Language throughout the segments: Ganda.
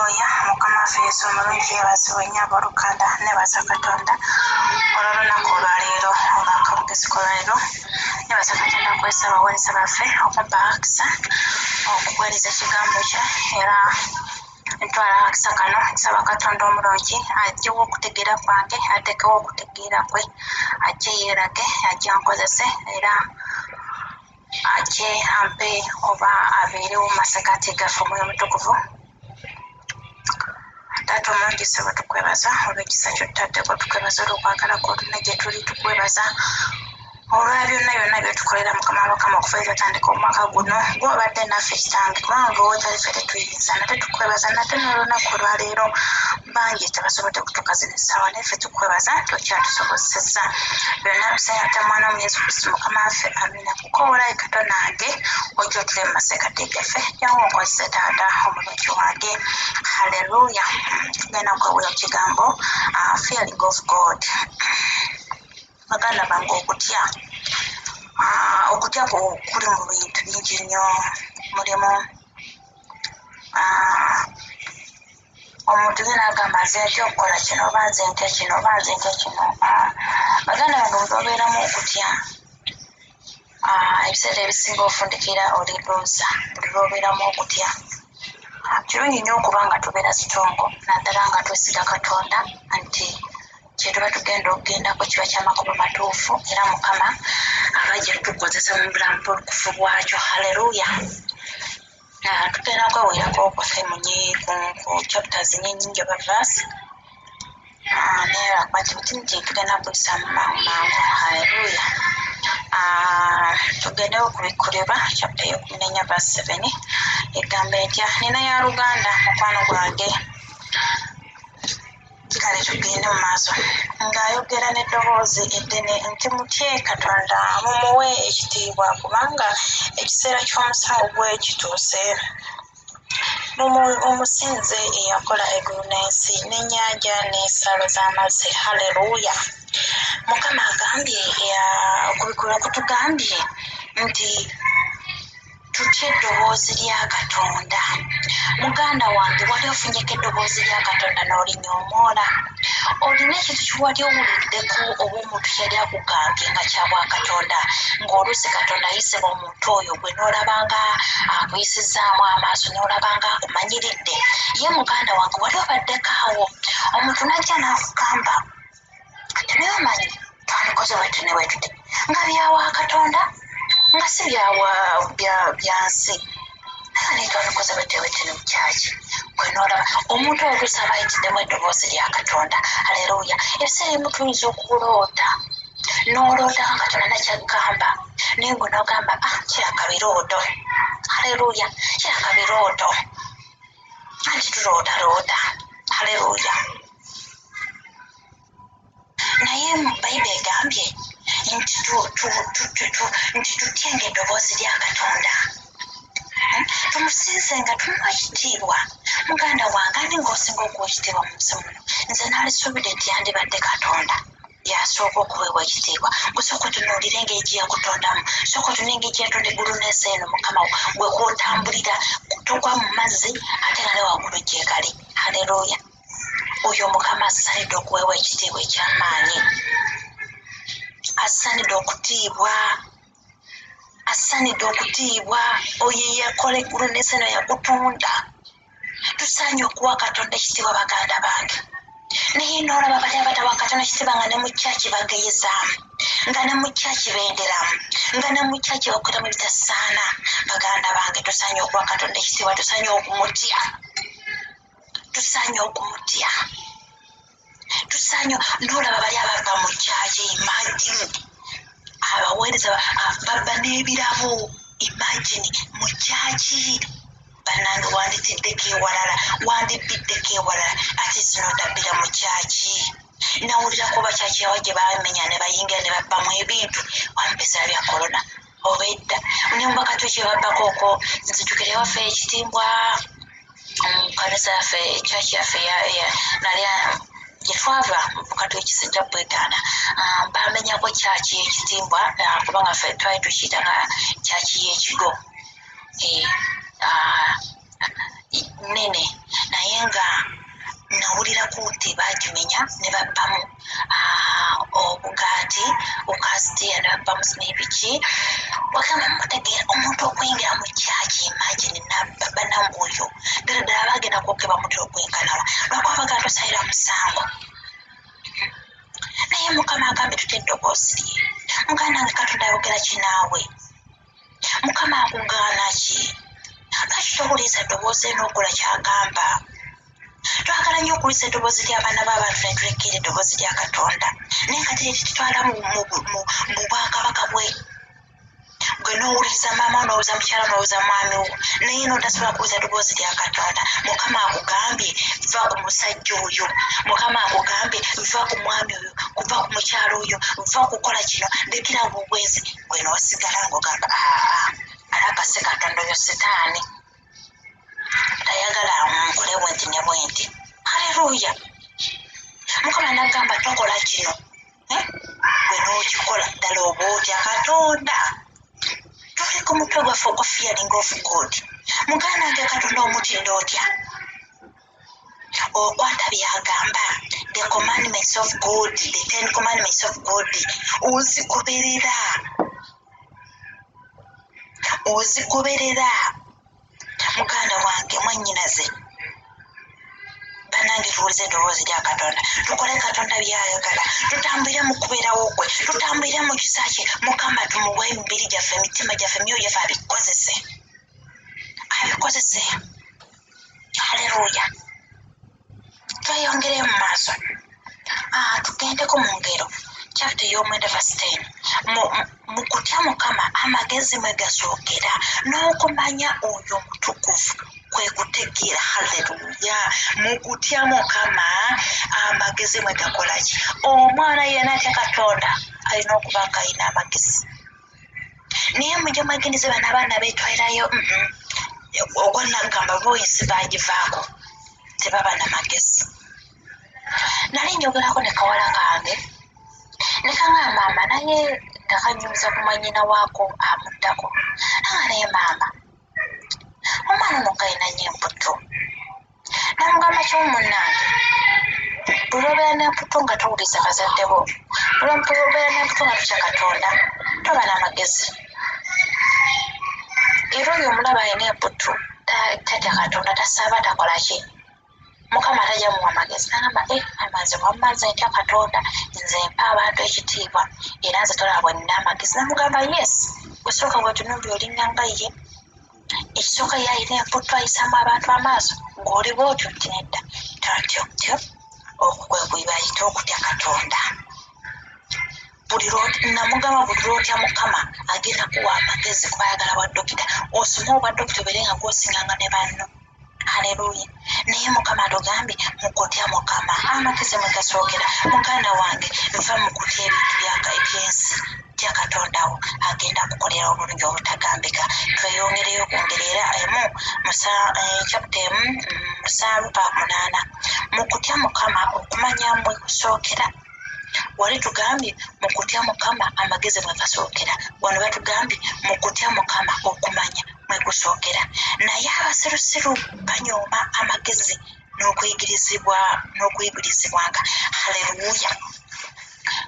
Haleluya, Mukama waffe Yesu omulungi yeebazibwe nnyo. Abooluganda, nebaza Katonda olw'olunaku olwaleero, olw'akawungeezi k'olwaleero. Nebaza Katonda akuweesa abaweereza baffe okumpa akakisa okuweereza ekigambo kye, era ntwala akakisa kano nsaba Katonda omulungi aggyewo okutegeera kwange, ateekewo okutegeera kwe, ajje yeerage, ajje ankozese, era ajje ampe oba abeerewo mu masekati gaffe Omwoyo Omutukuvu. Taata omulungi, ssebo, tukwebaza olw'ekisa ky'otutaddeko, tukwebaza olw'okwagala kw'otulina gye tuli, tukwebaza olwa byonna byonna byetukolera, Mukama Mukama, okuva twatandika omwaka guno. Gw'obadde naffe, Kitange, kubanga wootali ffe tetuyinza. Nate tukwebaza nate n'olunaku olwaleero. Bangi tebasobodde kutuuka zino essaawa, naye ffe tukwebaza nti okyatusobozesezza. Byonna bisanya ate mwana mu Yesu Kristo Mukama waffe, amina. Kukowoola Katonda wange, ojja otule mu masekati gaffe, jangu onkozese, Taata omulungi wange. Haleluya. Tugenda kwewuya ku kigambo fearing of God. Baganda bange, okutya, okutya kuli mu bintu bingi nnyo. Mulimu omuntu ye n'agamba, "Nze ntya okukola kino," oba "Nze ntya kino," oba "Nze ntya kino." Baganda bange, bwe babeeramu okutya, ebiseera ebisinga ofundikira oli loser. Buli lw'obeeramu okutya, kirungi nnyo okuba nga tubeera strong, naddala nga twesiga Katonda nti kyetuba tugenda okugendako kiba kyamakubo matuufu, era Mukama aba ajja tukozesa mu bulamu bulukufu bwakyo. Haleluya. Tugenda kwewerako kwaffe ku chapters nnyingi oba verse, naye lwakuba nti nti tugenda kuyisaamu mangu mangu. Haleluya. Tugendewo Okubikkulirwa chapter ey'e14 verse 7, egamba etya? Nina ya Luganda, mukwano gwange. Kale tugende mu maaso. Ng'ayogera n'eddoboozi eddene nti, "Mutye Katonda, mumuwe ekitiibwa, kubanga ekiseera ky'omusango gwe kituuse. Mumusinze eyakola eggulu n'ensi n'ennyanja n'ensalo z'amazzi." Haleluya. Mukama agambye, Okubikkulirwa kutugambye nti tutye eddoboozi lya Katonda. Muganda wange, wali ofunyeko eddoboozi lya Katonda n'olinyoomoola? Olina ekintu kiwali owuliddeko oba omuntu kyali akugambye nga kyabwakatonda, ng'oluusi Katonda ayise omuntu oyo, gwe n'olabanga akuyisizaamu amaaso, n'olabanga akumanyiridde ye? Muganda wange, wali obaddeko awo omuntu n'ajja n'akugamba nti, "Naye omanyi twandikoze bwetu ne bwetuti," nga byawa Katonda, nga si byawa byansi, naye twandikoze bwete bwete ne mukyaki? Gwe n'olaba omuntu oyo oluusi aba ayitiddemu eddoboozi lya Katonda. Aleluya. Ebiseera ebimu tuyinza okuloota, n'oloota nga Katonda nakyagamba, naye gwe n'ogamba, "Ah, kiraka birooto." Aleluya. Kiraka birooto, anti tulootaloota. Aleluya. Naye Bayibuli egambye nti tutyenga eddoboozi lya Katonda, Tumusinze nga tumuwa ekitiibwa. Muganda wange, ani ng'osinga okuwa ekitiibwa mu nsi muno? Nze naalisuubidde nti yandibadde Katonda yasooka okuweebwa ekitiibwa. Gusooka otunuulire engeri gye yakutondamu, sooka otunule engeri gye yatonda eggulu n'ensi eno. Mukama gwe kwotambulira togwa mu mazzi, ate nga ne waggulu gyegali. Haleluya. Oyo Mukama asaanidde okuweebwa ekitiibwa eky'amaanyi, asaanidde okutiibwa, asaanidde okutiibwa oyo eyakola eggulu n'ensi eno, yakutonda. Tusaanye okuwa Katonda ekitiibwa, baganda bange. Naye noolaba bali abatawa Katonda ekitiibwa, nga ne mu kyaki bageyezaamu, nga ne mu kyaki benderamu, nga ne mu kyaki bakolamu ebitasaana. Baganda bange, tusaanye okuwa Katonda ekitiibwa, tusaanye okumutya, tusaanye okumutya, tusaanye. Noolaba bali abava mu kyaki, imagine, abaweereza babba n'ebirabo. Imagine, mu kyaki. Bannange, wanditiddeko ewalala, wandibbiddeko ewalala, ate sinotabbira mu kyaki. Nawulirako bakyaki yawa gye bamenya ne bayingira ne babbamu ebintu wamu biseera bya korona oba edda, ne mubakatwe kye babbako okwo. Nzijukira ewaffe Ekitimbwa, mu kanisa yaffe, ekyaki yaffe nali gye twava mukatwe ekisijja bwegaana, bamenyako kyaki Ekitimbwa, kubanga ffe twali tukiyita nga kyaki y'ekigo nene, naye nga Baakimenya ne babbamu obugaati, ukasitiya, ne babbamu simanyi biki. Wagamba mutegeera omuntu okuyingira mu kyaki, imagine, nabba banamu oyo ddala ddala bagenda kwokebwa mutera okwenkanawa, lwakuba bagala tosalira musango. Naye Mukama agambye tutya eddoboozi lye. Muganda wange, Katonda ayogera ki naawe? Mukama akugaana ki? Lwaki towuliriza ddoboozi eno okola kyagamba? Twagala nnyo okuwuliriza eddoboozi ly'abaana b'abantu ne tulekera eddoboozi lya Katonda, naye nga teritutwala mu bwakabaka bwe. Gwe n'owuliriza maama wo, n'owuliriza mukyala, n'owuliriza mwami wo, naye n'otasobola kuwuliza ddoboozi lya Katonda. Mukama akugambye va ku musajja oyo, Mukama akugambye va ku mwami oyo, kuva ku mukyala oyo, va kukola kino, lekera obwenzi. Gwe n'osigala ng'ogamba, aa, alaka si Katonda, oyo sitaani tayagala nkole bwenti ne bwenti. Haleluya! Mukama nagamba tokola kino, gwe n'okikola, ddala oba otya Katonda? Tuli ku mutwe gwaffe ogwa fearing of God. Muganda wange, Katonda omutidde otya? Okwata byagamba, the commandments of God, the ten commandments of God, ozigoberera, ozigoberera? Muganda wange, mwannyinaze, bannange, tuwulize eddoboozi lya Katonda, tukole Katonda byayagala, tutambulire mu kubeerawo kwe, tutambulire mu kisa kye. Mukama tumuwe emibiri gyaffe, emitima gyaffe, emyoyo gyaffe, abikozese, abikozese. Haleluya! Tweyongereyo mu maaso. Tugendeko mu Ngero chapter ey'omwenda verse 10. Mu kutya Mukama amagezi mwe gasookera, n'okumanya oyo omutukuvu kwe kutegeera. Haleluya! Mu kutya Mukama amagezi mwe gakola ki? Omwana yenna atya Katonda alina okuba nga alina amagezi. Naye mujje mwegendereze bano abaana beetwalirayo ogwanagamba boyisi bagivaako, tebaba na magezi. Nali njogerako ne kawala kange ne kaŋŋamba, maama, naye nga kanyumiza ku mwannyina waako amuddako anga, naye maama, omwana ono ng'alina nnyo emputu. Namugamba kimu, munnange, buli lw'obeera n'emputu nga towuliriza bazadde bo, buli lw'obeera n'emputu nga totya Katonda, toba n'amagezi. Era oyo omulaba alina emputu, tatya Katonda, tasaba, takola ki, Mukama tajja muwa magezi. Nagamba, e maama, nze wamma nze ntya Katonda, nze mpa abantu ekitiibwa, era nze tolaba bwe nina amagezi. Namugamba, yes, gwe sooka bwetunuulira olinga nga ye. Ekisooka ye alina emputu, ayisaamu abantu amaaso, ng'oli bwotyo nti nedda, tantyo tyo. Okwo kwe kwebayita okutya Katonda. Buli namugamba, buli lwotya Mukama agenda kuwa amagezi, kuba ayagala bwa dokita, osome obwa dokita, obeere nga gwosinganga ne banno. Haleluya! Naye Mukama atugambye mukutya Mukama amagezi mwe gasookera. Muganda wange, nva mu kutya ebintu ebyensi, tya Katondawo, agenda kukolera obulungi obutagambika. Tweyongereyo ku ngeri era emu, chapter emu, 7 paka 8. Mu kutya Mukama okumanya mwe kusookera. Wali tugambye mu kutya Mukama amagezi mwe gasookera, wano batugambye mu kutya Mukama okumanya mwe kusookera. Naye abasirusiru banyooma amagezi n'okuyigirizibwa n'okuyigirizibwanga. Haleluya!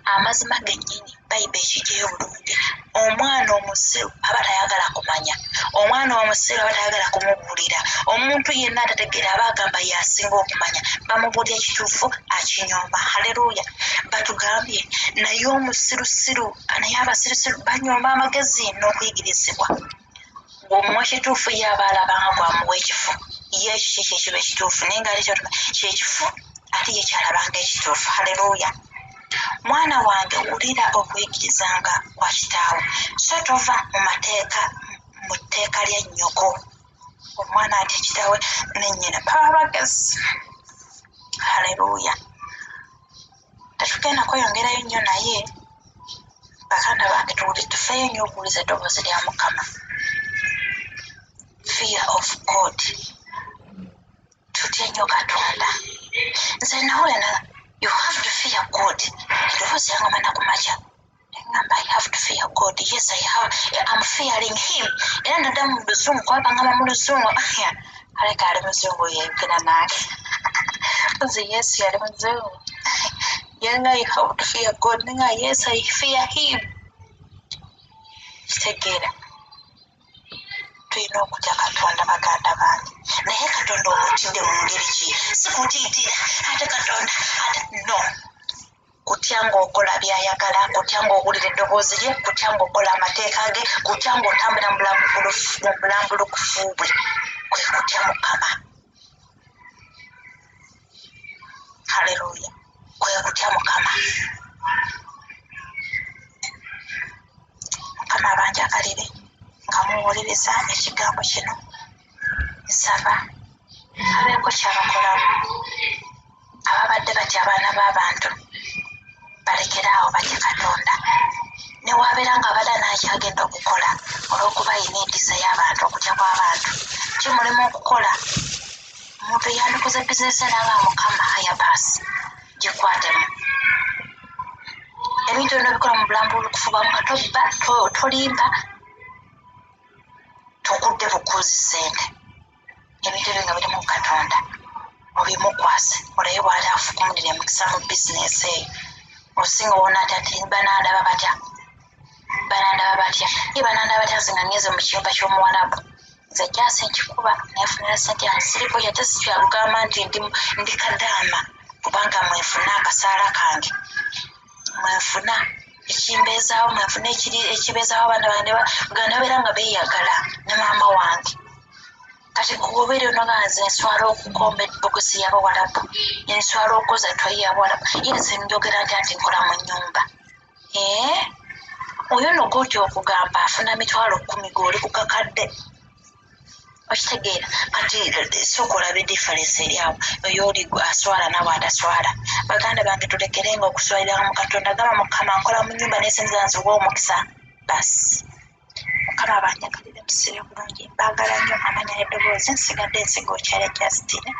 Amazima gennyini, Bayibuli ekiggyeyo bulungi. Omwana omusiru aba tayagala kumanya, omwana omusiru aba tayagala kumubuulira. Omuntu yenna atategeera aba agamba yasinga okumanya. Bamubuulira ekituufu, akinyooma. Haleluya! Batugambye, naye omusirusiru, naye abasirusiru banyooma amagezi n'okuyigirizibwa. Bw'omuwa kituufu, ye aba alabanga gwamuwa ekifu. Ye ekyo kye kyekiba ekituufu, naye nga ate kyekifu, ate ye kyalabanga ekituufu. Haleluya! Mwana wange, wulira okuyigirizanga kwa kitaawo, so tova mu mateeka, mu tteeka lya nnyoko. Omwana atya kitaawe ne nnyina baba bagezi. Haleluya! Tetugenda kweyongerayo nnyo, naye baganda bange, tuwuli tufeeyo nnyo okuwuliza eddoboozi lya Mukama. Fear of God, tutya nnyo Katonda. Nze nawulira, you have to fear God. Eddoboozi yangamba nakumakya, ngamba, I have to fear God. Yes, I have, I'm fearing him. Era naddamu mu Luzungu, kuba bangamba mu Luzungu. Aleka ali muzungu yayogera nange, nze Yesu yali muzungu. Yenga, you have to fear God. Nenga, yes, I fear him. Kitegeera, tulina okutya Katonda, baganda bange. Naye Katonda omutidde mu ngeri ki? Si kutiitira ate Katonda ate no kutya ng'okola by'ayagala, kutya ng'owulira eddoboozi lye, kutya ng'okola amateeka ge, kutya ng'otambula mu bulambulukufu bwe, kwe kutya Mukama. Haleluya, kwe kutya Mukama. Mukama abanjagalire nga muwuliriza ekigambo kino, nsaba abeeko kyabakolamu. Ababadde batya abaana b'abantu balekere awo batye Katonda. Newabeera nga abadde anakyagenda okukola olw'okuba ayina entiisa y'abantu, okutya kw'abantu kimulimu okukola. Omuntu yandikoze bizinesi nanga Mukama, haya baasi gikwatemu. Ebintu byonna obikola mu bulambulukufu bwa Mukama, tobba, tolimba, tokudde bukuuzi ssente. Ebintu ebyo nga birimu Katonda obimukwase, olabe bw'ali afukumulira emikisa mu bizinesi eyo. Osinga wona ati ati banandaba batya, banandaba batya, ye banandaba batya nze nga ngenze mu kiyumba ky'omuwarabu, nze kyase nkikuba nefunira sente yange, siriko yate sikyagamba nti ndi kadaama, kubanga mwenfuna akasaala kange, mwenfuna ekimbeezaawo, mwenfuna ekibeezaawo abaana bange nga nabeera nga beeyagala ne maama wange. Kati kubeera ono nga nze nswala okukomba ebbokisi y'abawalabu, nswala okwoza ttwayi y'abawalabu, ye nze njogera nti anti nkola mu nnyumba. Oyo nno gw'otya okugamba afuna 100,000 g'oli ku kakadde. Okitegeera? Kati sooka olabe difference eri awo, oyo oli aswala nawe ataswala. Baganda bange, tulekerenga okuswalira mu Katonda. Gamba Mukama, nkola mu nnyumba n'esente zange ziwe omukisa, basi. Mukama abanjagalire, musibe bulungi, mbaagala nnyo. Amanya n'eddoboozi nsigadde nsiga okyala Justine.